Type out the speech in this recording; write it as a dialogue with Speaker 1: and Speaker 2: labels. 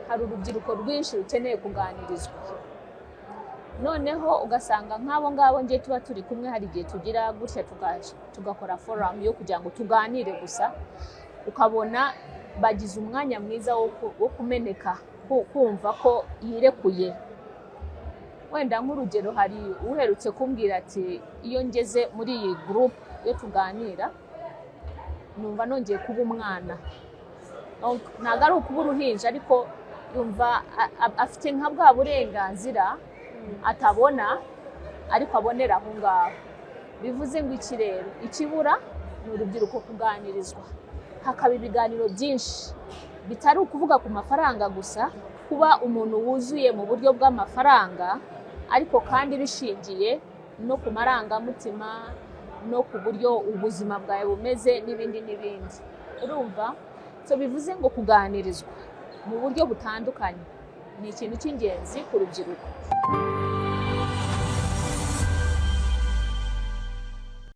Speaker 1: Hari urubyiruko rwinshi rukeneye kuganirizwa. Noneho ugasanga nk'abo ngabo ngiye tuba turi kumwe, hari igihe tugira gutya tugakora forum yo kugira ngo tuganire gusa, ukabona bagize umwanya mwiza wo kumeneka, kumva ko yirekuye. Wenda nk'urugero, hari uherutse kumbwira ati: "Iyo ngeze muri iyi group yo tuganira, numva nongeye kuba umwana." Donc, ntabwo ari ukuba uruhinja, ariko yumva afite nka bwa burenganzira atabona ariko abonera aho ngaho. Bivuze ngo iki rero, ikibura ni urubyiruko kuganirizwa, hakaba ibiganiro byinshi bitari ukuvuga ku mafaranga gusa, kuba umuntu wuzuye mu buryo bw'amafaranga, ariko kandi bishingiye no ku marangamutima no ku buryo ubuzima bwawe bumeze n'ibindi n'ibindi. Urumva? So bivuze ngo kuganirizwa mu buryo butandukanye ni ikintu cy'ingenzi ku rubyiruko.